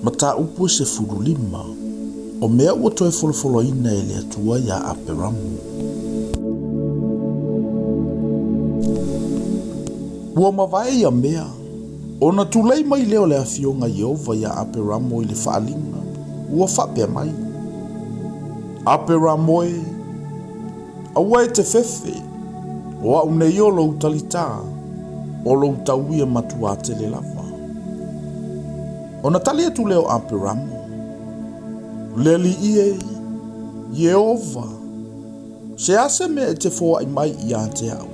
Mataupu e 15, o mea ua toe folafolaina e le Atua iā Aperamo. Ua mavae ia mea, ona tulei mai lea o le Afioga Ieova iā Aperamo i le faaaliga, ua faapea mai, Aperamo e, aua e te fefe, o a'u nei o lou talitā, o lou taui e matuā tele lava. Ona tali atu lea o Aperamo, Le Alii e, Ieova, se a se mea e te foai mai ia te a'u,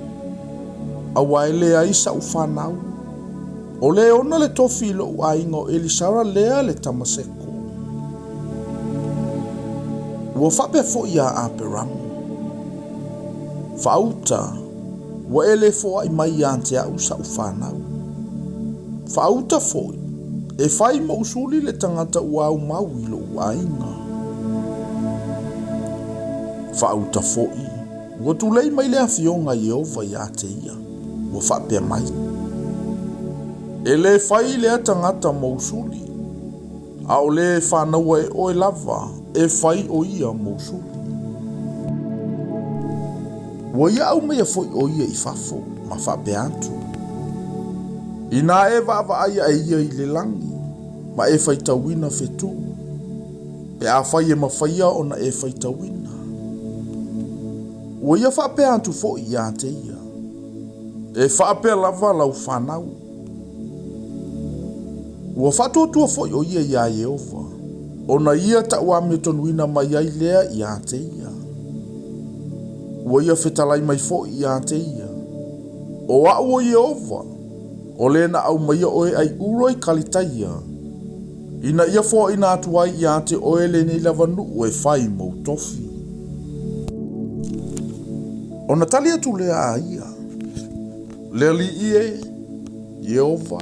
auā e leai sa'u fanau, o le ona le tofi i lo'u aiga o Elisara lea le Tamaseko. Ua faapea foi iā Aperamo, Faauta, ua e le foai mai ia te a'u sa'u fanau. Faauta foi, e fai mo'u suli le tagata ua aumau i lo'u aiga. Faauta foi, ua tulei mai le Afioga Ieova ia te ia, ua faapea mai, E lē fai lea tagata mou suli, a o le e fanaua e oe lava e fai o ia mou suli. Ua ia aumaia foi o ia i fafo ma faapea atu, Inā e vaavaai aʻe ia i le lagi ma e faitauina fetū, pe afai e mafaia ona e faitauina. Ua ia faapea atu foi ia te ia, E faapea lava lau fanau. Ua faatuatua foi o ia iā Ieova, ona ia taʻuamiotonuina mai ai lea ia te ia. Ua ia fetalai mai foi ia te ia, O a'u o Ieova, o le na aumaia oe ai Uro i Kalitaia, ina ia foaina atu ai ia te oe lenei lava nuu e fai mou tofi. Ona tali atu lea a ia, Le Alii e, Ieova,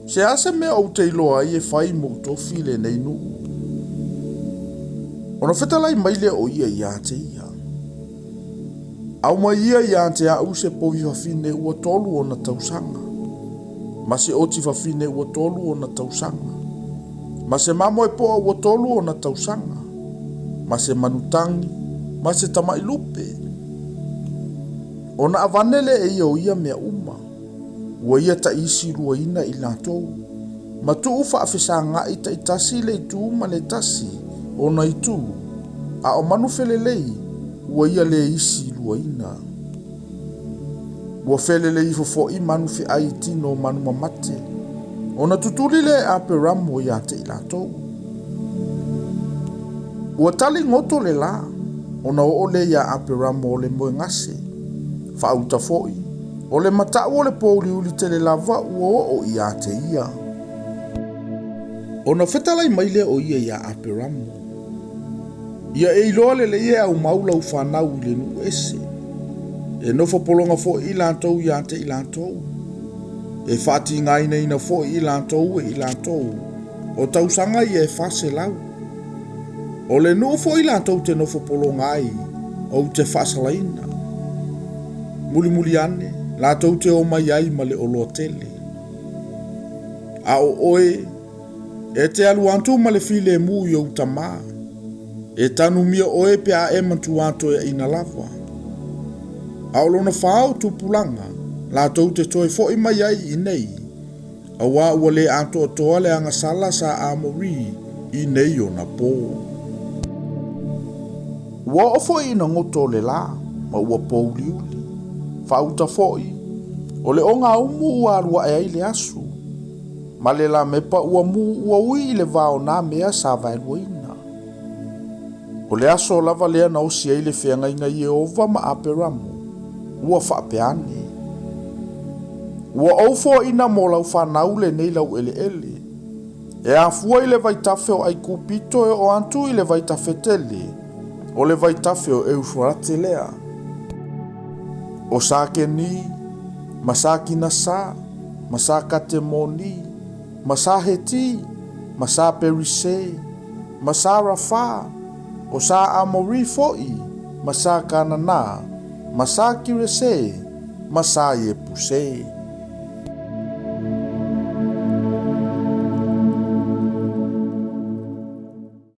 se a se mea ou te iloa ai e fai mou tofi lenei nuu? Ona fetalai mai lea o ia ia te ia, Aumai ia ia te a'u se povi fafine ua tolu ona tausaga, ma se oti fafine ua tolu ona tausaga, ma se mamoe poa ua tolu ona tausaga, ma se manutagi, ma se tamaʻi lupe. Ona avane lea e ia o ia mea uma, ua ia taisi luaina i latou, ma tuu faafesagaʻi taitasi le itu ma le tasi ona itu, a o manu felelei ua ia le isi luaina. Ua felelei ifo foi manu feai i tino o manu mamate, ona tutuli lea e Aperamo ia te i latou. Ua tali goto le lā, ona oo lea iā Aperamo o le moegase, faauta foi, o le mataʻu o le pōuliuli tele lava ua oo ia te ia. Ona fetalai mai lea o ia iā Aperamo, Ia e iloa lelei e aumau lau fanau i le nuu ese, e nofo pologa foi i latou ia te i latou, e faatigainaina foi i latou e i latou, o tausaga ia e 400. O le nuu foi latou te nofo pologa ai, ou te faasalaina. Mulimuli ane, latou te omai ai ma le oloa tele. A o oe, e te alu atu ma le filemu i ou tamā, e tanumia oe pe a e matuā toeaina lava. A o lona fā o tupulaga, latou te toe foʻi mai ai i inei, auā ua lē atoatoa le agasala sa Amori i nei ona pō. Ua oo foi ina goto o le lā, ma ua pōuliuli. Faauta foi, o le ogaumu ua alu aʻe ai le asu, ma le lamepa ua mū ua ui i le va o nā mea sa vaeluaina. O le aso lava lea na osi ai le feagaiga Ieova ma Aperamo, ua faapea ane, Ua ou foaina mo lau fanau lenei laueleele, e afua i le vaitafe o Aikupito e oo atu i le vaitafe tele, o le vaitafe o Eufarate lea. O Sakeni, ma Sakinasa, ma Sakatemoni, ma Saheti, ma Saperise, ma Sarafa, o sa Amori foi, ma sa Kanana, ma sa Kirese, ma sa Iepuse.